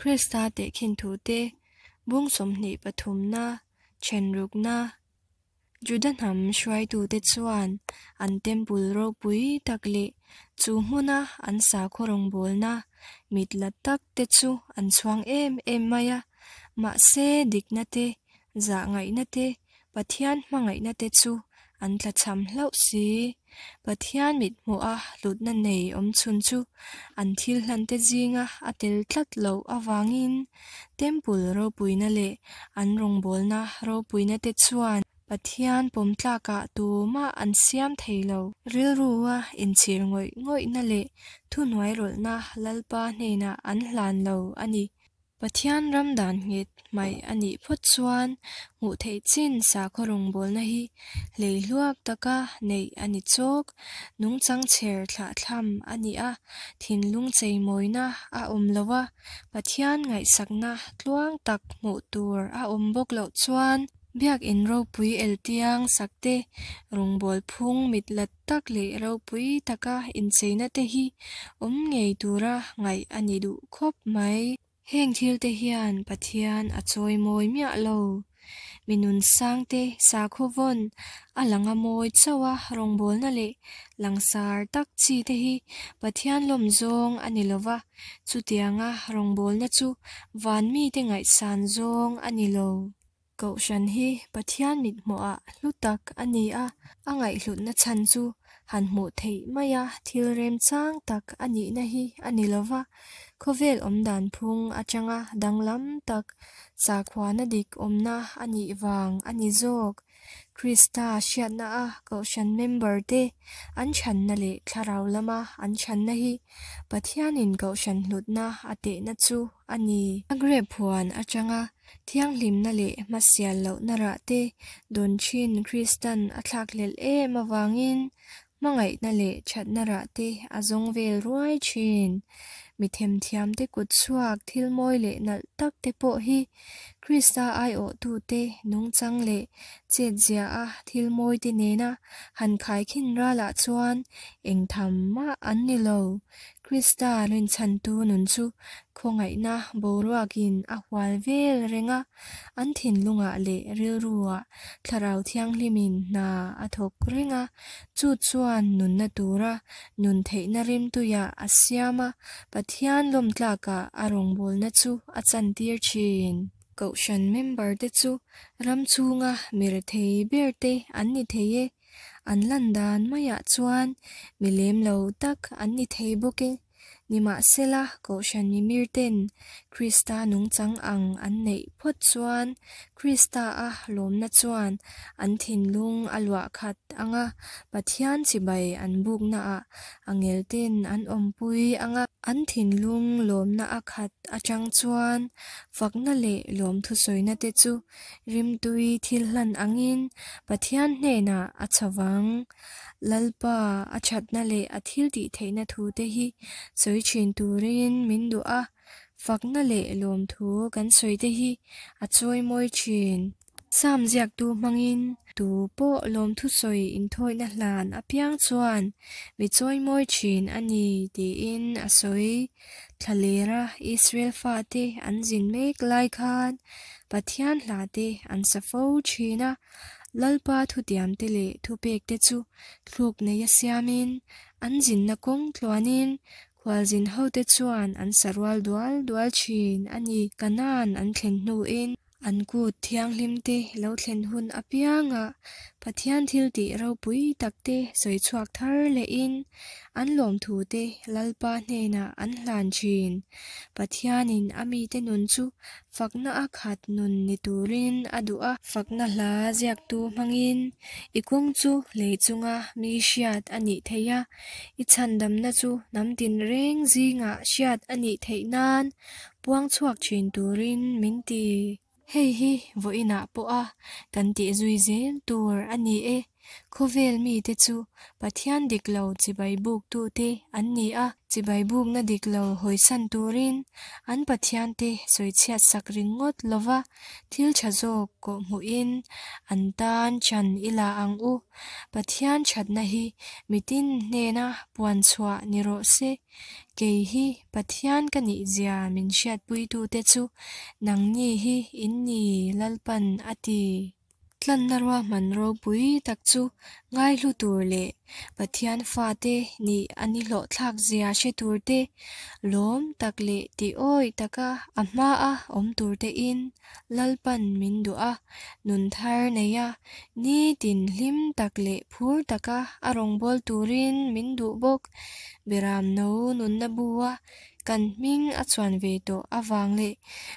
Krista tehkhin thute bung 20 pathumna, then rukna. Juda hnam hruaitute chuan an temple ropui tak leh chu hmuna an sakhaw rawngbawlna mit la tak te chu an chhuang em em mai a. Mahse dikna te, zahngaihna te, Pathian hmangaihna te chu an tlachham hlauh si. Pathian mithmuha hlutna nei awmchhun chu an thil hlante zinga a tel tlat loh avangin Temple ropuina leh an rawngbawlna ropuina te chuan Pathian pawmtlakah tumah an siam thei lo. Rilrua inchhir ngawih ngawihna leh thuhnuairawlhna Lalpa hnenah an hlan lo a ni. Pathian ram dan nghet hmaih a nih phawt chuan hmuh theih chin sakhaw rawngbawlna hi hleihluak taka neih a ni chawk. Nungchang chher thlahthlam a ni a, thinlung cheimawina a awm lo a, Pathian ngaihsakna tluang tak hmuh tur a awm bawk loh chuan Biakinn ropui eltiang sakte rawngbâwl phung mit la tak leh ropui taka incheina te hi awm ngei tura ngaih a ni duh khawp mai. Heng thil te hian Pathian a chawi mawi miah lo. Mi nun sang te sakhaw vawn a lang a mawi chauh a rawngbawlna leh langsar tak chi te hi Pathian lawm zawng a ni lo va, chutianga rawngbawlna chu van mite ngaihsan zawng a ni lo. Kohhran hi Pathian mithmuhah hlu tak a ni a, a ngaihhlutna chhan chu han hmuh theih maia thil remchang tak a nihna hi a ni lo va, khawvel awmdan phung atanga danglam tak sakhuana dik awmna a nih vang a ni zawk. Krista hriatna a Kohhran member te an chhanna leh thlarau lama an chhanna hi Pathianin Kohhran hlutna a tehna chu a ni. A grape huan atanga thianghlimna leh hmasial lohna rah te dawn thin Kristan a thlakhlelh em avangin hmangaihna leh thatna rah te a zawng vel ruai thin. Mi themthiamte kut chhuak thil mawi leh nalh tak te pawh hi Krista aiawhtute nungchang leh chetzia a thil mawi te nena han khaikhin ralah chuan eng tham mah an ni lo. Krista rinchhantu nun chu khawngaihna boruakin a hual vel reng a, an thinlungah leh rilruah Thlarau Thianghlimin hna a thawk reng a, chu chuan nunna tura nun theihna rimtuiah a siam a, Pathian lawmtlakah a rawngbawlna chu a chantir thin. Kohhran member te chu ram chhunga mi rethei ber te an ni thei e. An lan dan maiah chuan mi lem lo tak an ni thei bawk e. Nimahsela, Kohhran mimir ten Krista nungchang ang an neih phawt chuan Krista-a lawmna chuan an thinlung a luah khat ang a, Pathian chibai an buknaah angel ten an awmpui ang a. An thinlung lawmna a khat atang chuan fakna leh lawmthusawina te chu rimtui thil hlan angin Pathian hnenah a chho vang. Lalpa, a thatna leh a thil tih theihna thu te hi sawi thin turin min duh a, fakna leh lawmthu kan sawi te hi a chawimawi thin. Sam ziaktu hmangin tu pawh lawmthu sawi inthawihna hlan apiang chuan mi chawimawi thin a ni tiin a sawi. Thlalera Israel fate an zin mek lai khan Pathian hla te an sa fo thin a, Lalpa thutiamte leh thupekte chu thluk neia siamin an zinna kawng tluanin khualzin hote chuan an sa rual dual dual thin a ni. Kanaan an thlen hnuin An kut thianghlimte lo thlen hun apiangah Pathian thiltih ropui takte sawi chhuak thar lehin an lawmthute Lalpa hnenah an hlan thin. Pathianin a mite nun chu fakna a khat nun ni turin a duh a. Fakna hla ziaktu hmangin i kawng chu lei chunga mi hriat a nih theih a, i chhandamna chu hnam tinreng zingah hriat a nih theih nan Puang chhuak thin turin min ti. Hei hi vawiinah pawha kan tih zui zel tur a ni e. Khawvel mite chu Pathian dik lo chibai buktute an ni a, chibai bukna dik lo hawisan turin an pathiante sawichhiat sak ringawt lova thil tha zawk kawh hmuhin an tan chan i la ang u. Pathian thatna hi mitin hnena puan chhuah ni rawh se. Kei hi Pathian ka nihzia min hriatpuitute chu nangni hi in ni Lalpan a ti. Tlanna ruahman ropui tak chu ngaihlu tur leh Pathian fate nih a ni hlawhthlak zia hre tur te, lawm tak leh tih-awih taka a hmaa awm tur tein Lalpan min duh a, nun thar nei a, nitin hlim tak leh phur taka a rawngbâwl turin min duh bawk. Beram no nunna bu-a Kan hming a chuan ve tawh avang leh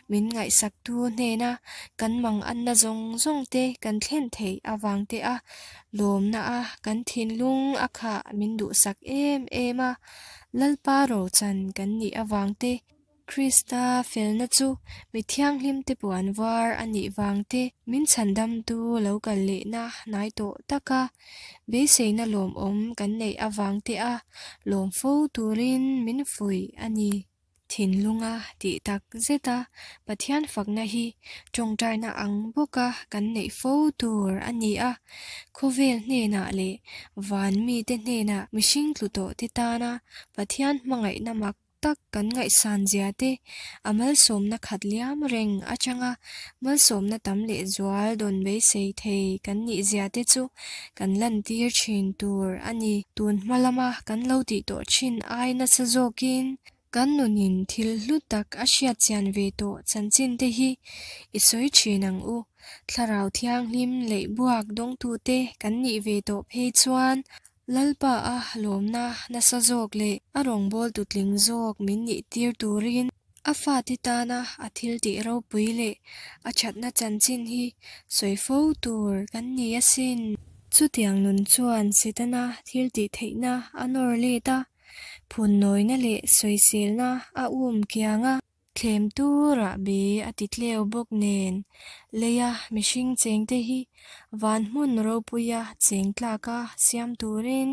min ngaihsaktu hnena kan manganna zawng zawng te kan thlen theih avang te a lawmna a kan thinlung a khah min duhsak em em a, Lalpa rochan kan nih avang te, Krista felna chu mi thianghlim te puan var a nih vang te, min chhandamtu lo kal lehna hnai tawh taka Beiseina lawmawm kan neih avang te a lawm fo turin min fuih a ni. Thinlunga tih tak zeta Pathian fakna hi tawngtaina ang bawka kan neih fo tur a ni a. Khawvel hnenah leh van mite hnenah mihring tlu tawhte tana Pathian hmangaihna mak tak kan ngaihsan zia te, a malsawmna khat liam reng atanga malsawmna tam leh zual dawn beisei thei kan nih zia te chu kan lantir thin tur a ni. Tun hma lama kan lo tih tawh thin ai nasa zawkin kan nunin thil hlu tak a hriat chian ve tawh chanchin te hi i sawi thin ang u. Thlarau Thianghlim leih buak dawngtute kan nih ve tawh phei chuan Lalpa a lawmna nasa zawk leh a rawngbâwl tutling zawk min nihtir turin a fate tana a thiltih ropui leh a thatna chanchin hi sawi fo tur kan ni asin. Chutiang nun chuan Setana thiltih theihna a nawr let a, phunnawina leh sawiselna a um kiang a. Thlem turah bi a ti tleu bawk nen, leia mihring chengte hi van hmun ropuia cheng tlaka siam turin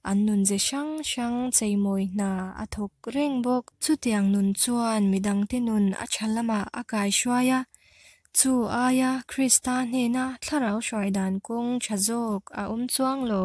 an nunze hrang hrang cheimawi hna a thawk reng bawk. Chutiang nun chuan midangte nun a tha lamah a kaihruai a, chu aia Krista hnena thlarau hruai dan kawng tha zawk a awm chuang lo.